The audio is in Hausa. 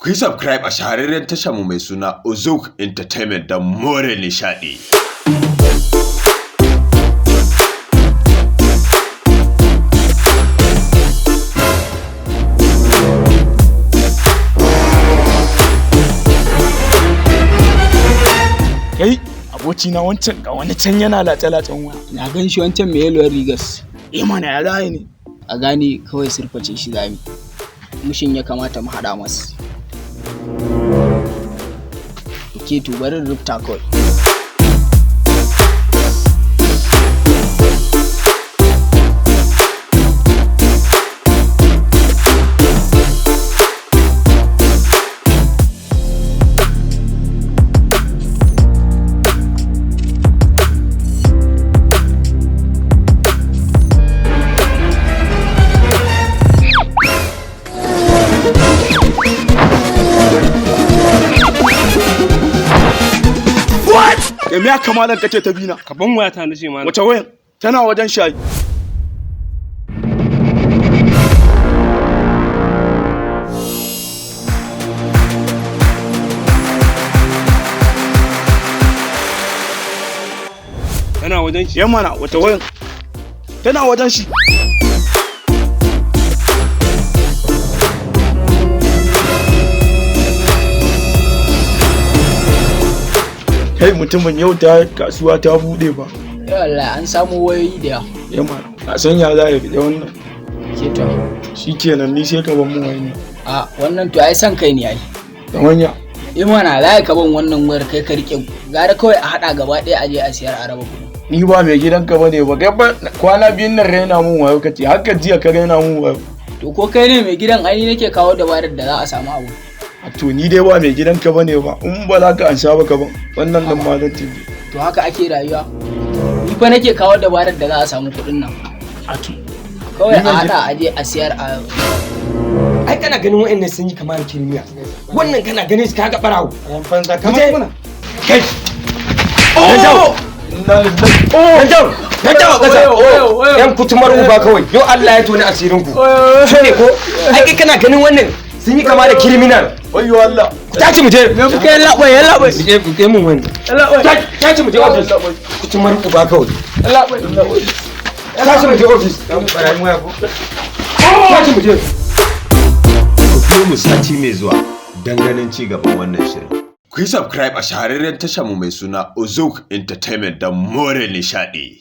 Ku yi subscribe a shahararren tashar mu mai suna Ozuk Entertainment don more nishaɗi. Kai, abokina, wancan ga wani can yana latse-latsen waya. Na gan shi, wancan mai yalwar rigas. Eh mana, ya za ne? A gane kawai sirface shi zami. Mushin ya kamata mu haɗa masu. Ok, to bari in rubuta kawai. Da me ya kamata kace ta bina? Ka ban wayata na ce ma. Wace wayan? Tana wajen shayi. Tana wajen shi. Yan mana, wace wayan? Tana wajen shi. Kai mutumin, yau ta kasuwa ta bude ba. Eh wallahi, an samu wayoyi da yawa. Yan mana, a san ya za ya fita wannan. Ke to. Shikenan, ni sai ka ban mun wani. A wannan to ai san kai ne ai. Da manya. Eh mana, za ka ban wannan wayar kai ka rike, gara kawai a haɗa gaba ɗaya a je a siyar a raba kuɗi. Ni ba mai gidanka ba ne ba, kai ba kwana biyun nan raina mun wayo kace, haka jiya ka raina mun wayo. To ko kai ne mai gidan ai ni nake kawo dabarar da za a samu abu. A to ni dai ba mai gidanka ba ne ba, in ba za ka ansa ba ka ban, wannan nan ma zan tafi. To haka ake rayuwa. Ni fa nake kawo dabarar da za a samu kuɗin nan. A to Kawai Ni a ban haɗa a je a siyar a Ai kana ganin wa'annan sun yi kama da kirmiya. Wannan kana ganin su kaga barawo. Yan banza Muje. kamar muna. Kai. Oh! Inna lillahi. Dan jawo, dan jawo kasa. Yan kutumar uba kawai. Yo Allah ya toni asirin ku. Su ne ko? Ai kai kana ganin wannan sun yi kama da criminal. Wayyo Allah. Ku tashi mu je. Me kuka yi labai ya labai. Rike ku kai mun wani. Tashi mu je office. Kutumar uba kawai. Tashi mu je office. Tashi mu je. Ku biyo mu sati mai zuwa don ganin ci gaban wannan shirin. Ku yi subscribe a shahararren tashar mu mai suna Ozuk Entertainment don more nishaɗi.